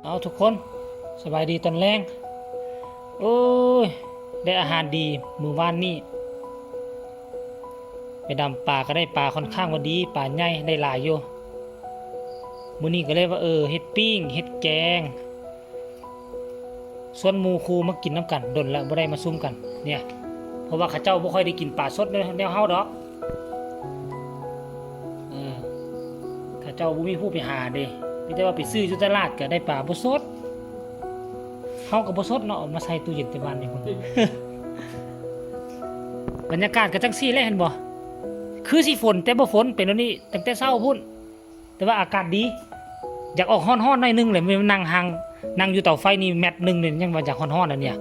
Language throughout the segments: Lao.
ເອົາ ທຸກຄົນ ສະບາຍດີຕອນແລງ. ໂອ້ຍ ໄດ້ອາຫານດີມື້ວານນີ້ ໄປດຳປາກໍໄດ້ປາຄ່ອນຂ້າງວ່າດີ ປາໃຫຍ່ໄດ້ຫຼາຍຢູ່. ມື້ນີ້ກໍເລີຍວ່າ ເອີ ເຮັດປີ້ງ ເຮັດແກງ ຊວນໝູ່ຄູ່ມາກິນນຳກັນ ດົນແລ້ວບໍ່ໄດ້ມາຊຸມກັນເນຍ ເພາະວ່າເຂົາເຈົ້າບໍ່ຄ່ອຍໄດ້ກິນປາສົດແນວ ແນວເຮົາດອກ. ເອີ ເຂົາເຈົ້າບໍ່ມີຜູ້ໄປຫາເດ້ ມີແຕ່ວ່າໄປຊື້ຢູ່ຕະຫຼາດກໍໄດ້ປາບໍ່ສົດ ເຮົາກໍບໍ່ສົດເນາະ ເອົາມາໃສ່ຕູ້ເຢັນແຕ່ບ້ານນີ້ພຸ້ນ. ບັນຍາກາດກໍຈັ່ງຊີ້ແຫຼະ ເຫັນບໍ່ ຄືຊິຝົນແຕ່ບໍ່ຝົນ ເປັນແນວນີ້ຕັ້ງແຕ່ເຊົ້າພຸ້ນ. ແຕ່ວ່າອາກາດດີ ຢາກອອກຮ້ອນໆໜ້ອຍໜຶ່ງແຫຼະ ແມ່ນນັ່ງຫ່າງ ນັ່ງຢູ່ເຕົາໄຟນີ້ແມັດໜຶ່ງນີ້ ຍັງວ່າຢາກຮ້ອນໆ ອັນເນີ້ຍ.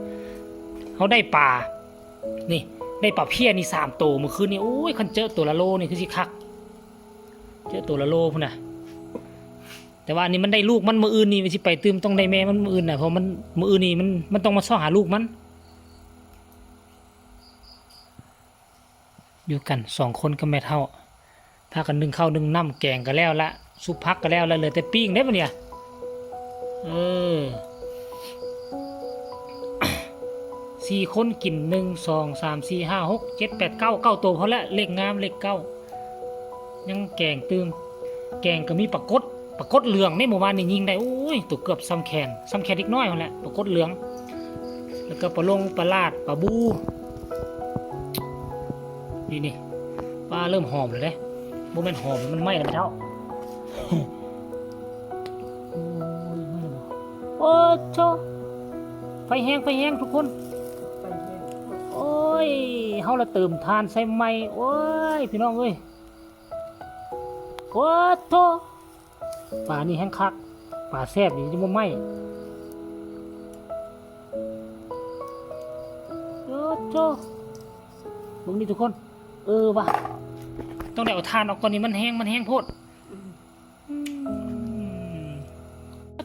ເຮົາໄດ້ປາ ນີ້ ໄດ້ປາເພຍນີ້ສາມໂຕມື້ຄືນນີ້. ໂອ້ຍ ຄັນເຈີໂຕລະໂລນີ້ຄືຊິຄັກ ເຈີໂຕລະໂລພຸ້ນນະ. ແຕ່ວ່າອັນນີ້ມັນໄດ້ລູກມັນ ມື້ອື່ນນີ້ຊິໄປຕື່ມ ຕ້ອງໄດ້ແມ່ມັນມື້ອື່ນນະ ເພາະມັນ ມື້ອື່ນນີ້ມັນ ມັນຕ້ອງມາຊອກຫາລູກມັນ. ຢູ່ກັນສອງຄົນກັບແມ່ເຖົ້າ ພາກັນໜຶ້ງເຂົ້າໜຶ້ງນ້ຳ ແກງກໍແລ້ວລະ ສຸບຜັກກໍແລ້ວລະ ເຫຼືອແຕ່ປີ້ງເດ້ບັດນີ້. ເອີ ສີ່ຄົນກິນ ໜຶ່ງ ສອງ ສາມ ສີ່ ຫ້າ ຫົກ ເຈັດ ແປດ ເກົ້າ ເກົ້າໂຕພໍແລ້ວ ເລກງາມ ເລກເກົ້າ. ຍັງແກງຕື່ມ ແກງກໍມີປາກົດ ປາກົດເຫຼືອງເດ້ ມື້ວານນີ້ຍິງໄດ້ ໂອ້ຍ ໂຕເກືອບສ່ຳແຂນ ສ່ຳແຂນເດັກນ້ອຍຫັ້ນແຫຼະ ປາກົດເຫຼືອງ. ແລ້ວກໍປາຫຼົງ ປາຫຼາດ ປາບູ ນີ້ໆ ປາເລີ່ມຫອມແລ້ວເດ້ ບໍ່ແມ່ນຫອມ ມັນໄໝ້ແລ້ວແມ່ເຖົ້າ. ໂອ້ຍ ໄໝ້ແລ້ວບໍ່ ໂອ້ໂທ້ ໄຟແຮງ ໄຟແຮງທຸກຄົນ. ໂອ້ຍ ເຮົາລະເຕີມຖ່ານໃສ່ໃໝ່ ໂອ້ຍ ພີ່ນ້ອງເອີຍ. ໂອ້ໂທ້ ປານີ້ແຮງຄັກ ປາແຊບນີ້ຈະບໍ່ໄໝ້. ໂອ້ໂທ້ ເບິ່ງນີ້ທຸກຄົນ ເອີວ່າ ຕ້ອງໄດ້ເອົາຖ່ານອອກກ່ອນນີ້ ມັນແຮງ ມັນແຮງໂພດ. ອືມ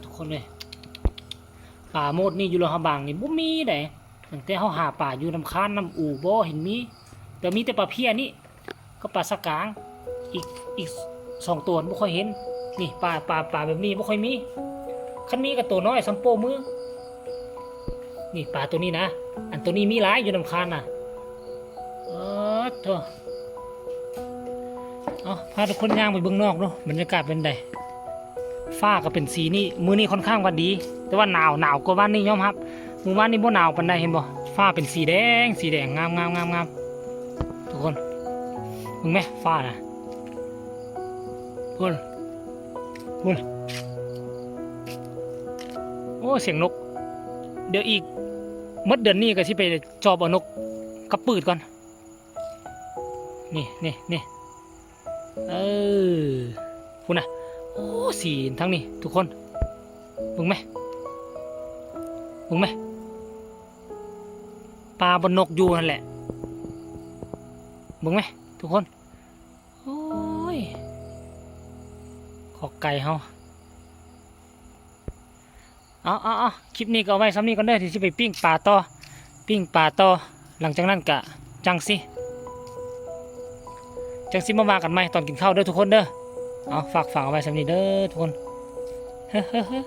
ທຸກຄົນເອີຍ ປາໂມດນີ້ຢູ່ຫຼວງພະບາງນີ້ບໍ່ມີໃດ. ຕັ້ງແຕ່ເຮົາຫາປາຢູ່ນ້ຳຄານນ້ຳອູບໍ່ເຫັນມີ ແຕ່ມີແຕ່ປາເພຍນີ້ກັບປາສະກາງ ອີກ ອີກສອງໂຕບໍ່ຄ່ອຍເຫັນ. ນີ້ ປາ ປາ ປາແບບນີ້ບໍ່ຄ່ອຍມີ ຄັນມີກໍໂຕນ້ອຍສ່ຳໂປ້ມື. ນີ້ປາໂຕນີ້ນະ ອັນໂຕນີ້ມີຫຼາຍຢູ່ນ້ຳຄານນະ. ເອີ ໂທ້ ເອົາ ພາທຸກຄົນຍ່າງໄປເບິ່ງນອກເນາະ ບັນຍາກາດເປັນໃດ. ຟ້າກໍເປັນສີນີ້ ມື້ນີ້ຄ່ອນຂ້າງວ່າດີ ແຕ່ວ່າໜາວ ໜາວກວ່າວານນີ້ຍອມຮັບ. ມື້ວານນີ້ບໍ່ໜາວປານໃດ ເຫັນບໍ່ ຟ້າເປັນສີແດງ ສີແດງ ງາມໆໆໆ ທຸກຄົນ ເບິ່ງແມະ ຟ້ານະ ພຸ້ນ ພຸ້ນ. ໂອ້ ສຽງນົກ ດຽວອີກໝົດເດືອນນີ້ກໍຊິໄປຈອບເອົານົກກັບປືດກ່ອນ. ນີ້ ນີ້ ນີ້ ເອີ ພຸ້ນນະ ໂອ້ ສີທາງນີ້ທຸກຄົນ ເບິ່ງແມະ ເບິ່ງແມະ ປາບໍ່ນົກຢູ່ຫັ້ນແຫຼະ ເບິ່ງແມະທຸກຄົນ. ໂອ້ຍ ຂອກໄກ່ເຮົາ. ເອົາ ເອົາ ເອົາ ຄລິບນີ້ກໍເອົາໄວ້ສ່ຳນີ້ກ່ອນເດີ ທີ່ຊິໄປປີ້ງປາຕໍ່ ປີ້ງປາຕໍ່ ຫຼັງຈາກນັ້ນກະຈັ່ງຊິ ຈັ່ງຊິມາວ່າກັນໃໝ່ຕອນກິນເຂົ້າເດີທຸກຄົນເດີ. ເອົາ ຝາກຝັງເອົາໄວ້ສ່ຳນີ້ເດີທຸກຄົນ ເຮີ.